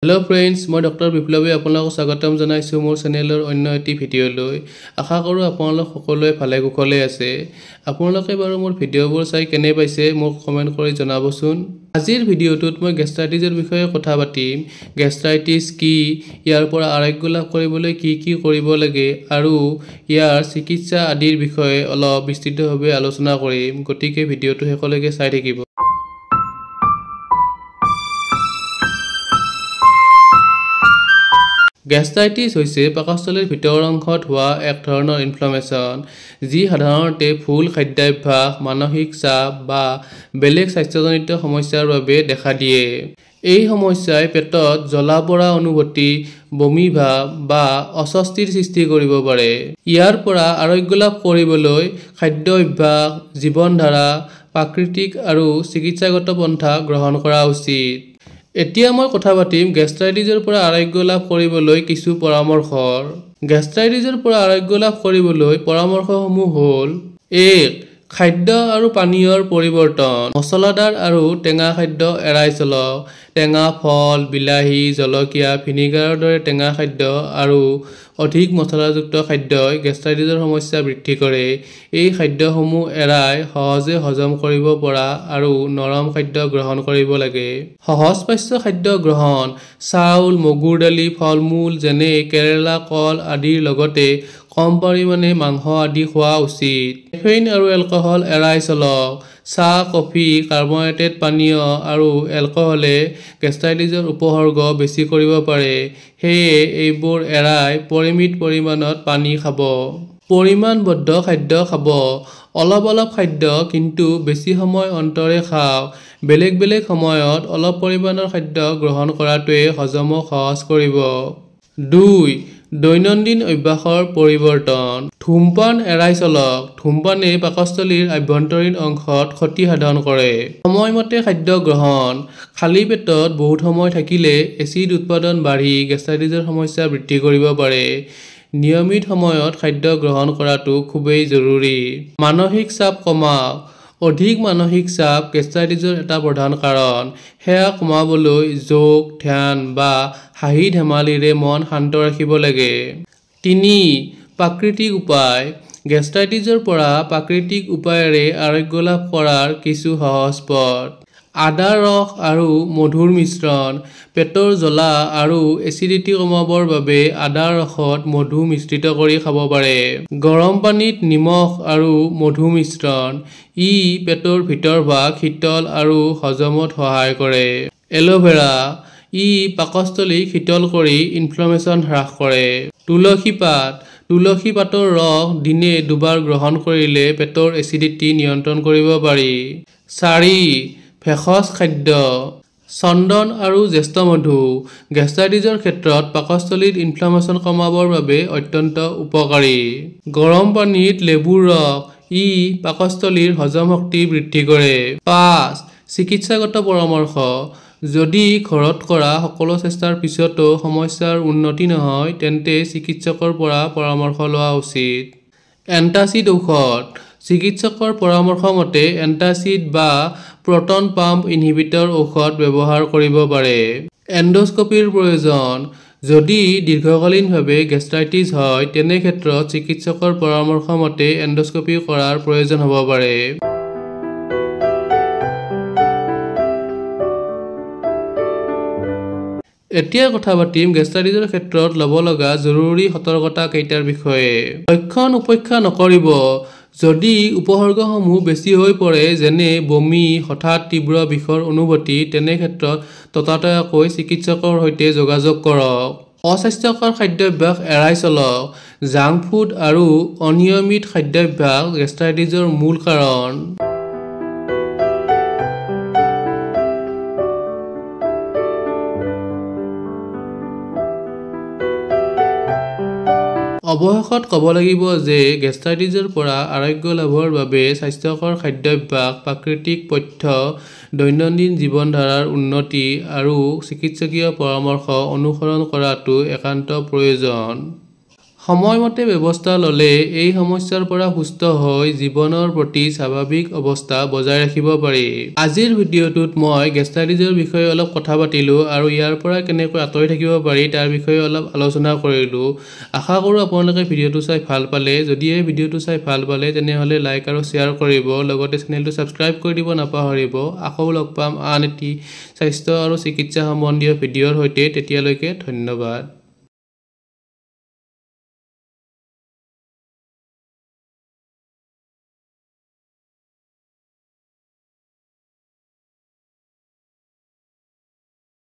Hello' friends, মই doctor বিপ্লৱে আপোনালোকক স্বাগতম জনাইছোঁ মোৰ চেনেলৰ অন্য এটি ভিডিঅ'লৈ। আশা কৰোঁ আপোনালোক সকলোৱে ভালে কুশলে আছে। আপোনালোকে বাৰু মোৰ ভিডিঅ'বোৰ চাই কেনে পাইছে মোক কমেণ্ট কৰি জনাবচোন। আজিৰ ভিডিঅ'টোত মই গেষ্ট্ৰাইটিছৰ বিষয়ে কথা পাতিম। গেষ্ট্ৰাইটিছ কি, ইয়াৰ পৰা আৰোগ্য লাভ কৰিবলৈ কি কি কৰিব লাগে আৰু ইয়াৰ চিকিৎসা আদিৰ বিষয়ে অলপ বিস্তৃতভাৱে আলোচনা কৰিম। গতিকে ভিডিঅ'টো শেষলৈকে চাই থাকিব। গেষ্ট্ৰাইটিছ হৈছে পাকস্থলীৰ ভিতৰৰ অংশত হোৱা এক ধৰণৰ ইনফ্লেমেশ্যন, যি সাধাৰণতে ভুল খাদ্যাভ্যাস, মানসিক চাপ বা বেলেগ স্বাস্থ্যজনিত সমস্যাৰ বাবে দেখা দিয়ে। এই সমস্যাই পেটত জ্বলা-পোৰা অনুভূতি, বমি ভাৱ বা অস্বস্তিৰ সৃষ্টি কৰিব পাৰে। ইয়াৰ পৰা আৰোগ্য লাভ কৰিবলৈ খাদ্য অভ্যাস, জীৱনধাৰা, প্ৰাকৃতিক আৰু চিকিৎসাগত পন্থা গ্ৰহণ কৰা উচিত। এতিয়া মই কথা পাতিম গেষ্ট্ৰাইটিছৰ পৰা আৰোগ্য লাভ কৰিবলৈ কিছু পৰামৰ্শৰ। গেষ্ট্ৰাইটিছৰ পৰা আৰোগ্য লাভ কৰিবলৈ পৰামৰ্শসমূহ হ'ল: 1. খাদ্য আৰু পানীয়ৰ পৰিৱৰ্তন। মছলাদাৰ আৰু টেঙা খাদ্য এৰাই চলক। টেঙা ফল, বিলাহী, জলকীয়া, ভিনেগাৰৰ দৰে টেঙা খাদ্য আৰু অধিক মছলাযুক্ত খাদ্যই গেষ্ট্ৰাইটিছৰ সমস্যা বৃদ্ধি কৰে। এই খাদ্যসমূহ এৰাই সহজে হজম কৰিব পৰা আৰু নৰম খাদ্য গ্ৰহণ কৰিব লাগে। সহজপাচ্য খাদ্য গ্ৰহণ। চাউল, মগুৰ দালি, ফল-মূল যেনে কেৰেলা, কল আদিৰ লগতে কম পৰিমাণে মাংস আদি খোৱা উচিত। কেফেইন আৰু এলকহল এৰাই চলক। চাহ, কফি, কাৰ্বনেটেড পানীয় আৰু এলকহলে গেষ্ট্ৰাইটিছৰ উপসৰ্গ বেছি কৰিব পাৰে। সেয়ে এইবোৰ এৰাই পৰিমিত পৰিমাণত পানী খাব। পৰিমাণবদ্ধ খাদ্য খাব। অলপ অলপ খাদ্য কিন্তু বেছি সময় অন্তৰে খাওক। বেলেগ বেলেগ সময়ত অলপ পৰিমাণৰ খাদ্য গ্ৰহণ কৰাটোৱে হজমক সহজ কৰিব। 2. দৈনন্দিন অভ্যাসৰ পৰিৱৰ্তন। ধূমপান এৰাই চলক। ধূমপানে পাকস্থলীৰ আভ্যন্তৰীণ অংশত ক্ষতি সাধন কৰে। সময়মতে খাদ্য গ্ৰহণ। খালী পেটত বহুত সময় থাকিলে এচিড উৎপাদন বাঢ়ি গেষ্ট্ৰাইটিছৰ সমস্যা বৃদ্ধি কৰিব পাৰে। নিয়মিত সময়ত খাদ্য গ্ৰহণ কৰাটো খুবেই জৰুৰী। মানসিক চাপ কমাওক। অধিক মানসিক চাপ গেষ্ট্ৰাইটিছৰ এটা প্ৰধান কাৰণ। সেয়া কমাবলৈ যোগ, ধ্যান বা হাঁহি-ধেমালিৰে মন শান্ত ৰাখিব লাগে। 3. প্ৰাকৃতিক উপায়। গেষ্ট্ৰাইটিছৰ পৰা প্ৰাকৃতিক উপায়েৰে আৰোগ্য লাভ কৰাৰ কিছু সহজ পথ। আদাৰ ৰস আৰু মধুৰ মিশ্ৰণ। পেটৰ জ্বলা আৰু এচিডিটি কমাবৰ বাবে আদাৰ ৰসত মধু মিশ্ৰিত কৰি খাব পাৰে। গৰম পানীত নিমখ আৰু মধু মিশ্ৰণ। ই পেটৰ ভিতৰভাগ শীতল আৰু হজমত সহায় কৰে। এল'ভেৰা। ই পাকস্থলী শীতল কৰি ইনফ্লেমেশ্যন হ্ৰাস কৰে। তুলসী পাত। তুলসী পাতৰ ৰস দিনে দুবাৰ গ্ৰহণ কৰিলে পেটৰ এচিডিটি নিয়ন্ত্ৰণ কৰিব পাৰি। 4. ভেষজ খাদ্য। চন্দন আৰু জ্যেষ্ঠমধু গেষ্ট্ৰাইটিছৰ ক্ষেত্ৰত পাকস্থলীৰ ইনফ্লেমেশ্যন কমাবৰ বাবে অত্যন্ত উপকাৰী। গৰম পানীত লেবুৰ ৰস। ই পাকস্থলীৰ হজম শক্তি বৃদ্ধি কৰে। 5. চিকিৎসাগত পৰামৰ্শ। যদি ঘৰত কৰা সকলো চেষ্টাৰ পিছতো সমস্যাৰ উন্নতি নহয়, তেন্তে চিকিৎসকৰ পৰা পৰামৰ্শ লোৱা উচিত। এণ্টাচিড ঔষধ। চিকিৎসকৰ পৰামৰ্শ মতে এণ্টাচিড বা প্ৰটন পাম্প ইনহিবিটৰ ঔষধ ব্যৱহাৰ কৰিব পাৰে। এণ্ডস্কপিৰ প্ৰয়োজন। যদি দীৰ্ঘকালীনভাৱে গেষ্ট্ৰাইটিছ হয়, তেনে ক্ষেত্ৰত চিকিৎসকৰ পৰামৰ্শ মতে এণ্ডস্কপি কৰাৰ প্ৰয়োজন হ'ব পাৰে। এতিয়া কথা পাতিম গেষ্ট্ৰাইটিছৰ ক্ষেত্ৰত ল'ব লগা জৰুৰী সতৰ্কতা কেইটাৰ বিষয়ে। লক্ষণ উপেক্ষা নকৰিব। যদি উপসৰ্গসমূহ বেছি হৈ পৰে, যেনে বমি, হঠাৎ তীব্ৰ বিষৰ অনুভূতি, তেনে ক্ষেত্ৰত ততাতৈয়াকৈ চিকিৎসকৰ সৈতে যোগাযোগ কৰক। অস্বাস্থ্যকৰ খাদ্যাভ্যাস এৰাই চলক। জাংক ফুড আৰু অনিয়মিত খাদ্যাভ্যাস গেষ্ট্ৰাইটিছৰ মূল কাৰণ। অৱশেষত ক'ব লাগিব যে গেষ্ট্ৰাইটিছৰ পৰা আৰোগ্য লাভৰ বাবে স্বাস্থ্যকৰ খাদ্যাভ্যাস, প্ৰাকৃতিক পথ্য, দৈনন্দিন জীৱনধাৰাৰ উন্নতি আৰু চিকিৎসকীয় পৰামৰ্শ অনুসৰণ কৰাটো একান্ত প্ৰয়োজন। সময়মতে ব্যৱস্থা ল'লে এই সমস্যাৰ পৰা সুস্থ হৈ জীৱনৰ প্ৰতি স্বাভাৱিক অৱস্থা বজাই ৰাখিব পাৰি। আজিৰ ভিডিঅ'টোত মই গেষ্ট্ৰাইটিছৰ বিষয়ে অলপ কথা পাতিলোঁ আৰু ইয়াৰ পৰা কেনেকৈ আঁতৰি থাকিব পাৰি তাৰ বিষয়ে অলপ আলোচনা কৰিলোঁ। আশা কৰোঁ আপোনালোকে ভিডিঅ'টো চাই ভাল পালে। যদিহে ভিডিঅ'টো চাই ভাল পালে তেনেহ'লে লাইক আৰু শ্বেয়াৰ কৰিব, লগতে চেনেলটো ছাবস্ক্ৰাইব কৰি দিব নাপাহৰিব। আকৌ লগ পাম আন এটি স্বাস্থ্য আৰু চিকিৎসা সম্বন্ধীয় ভিডিঅ'ৰ সৈতে। তেতিয়ালৈকে ধন্যবাদ।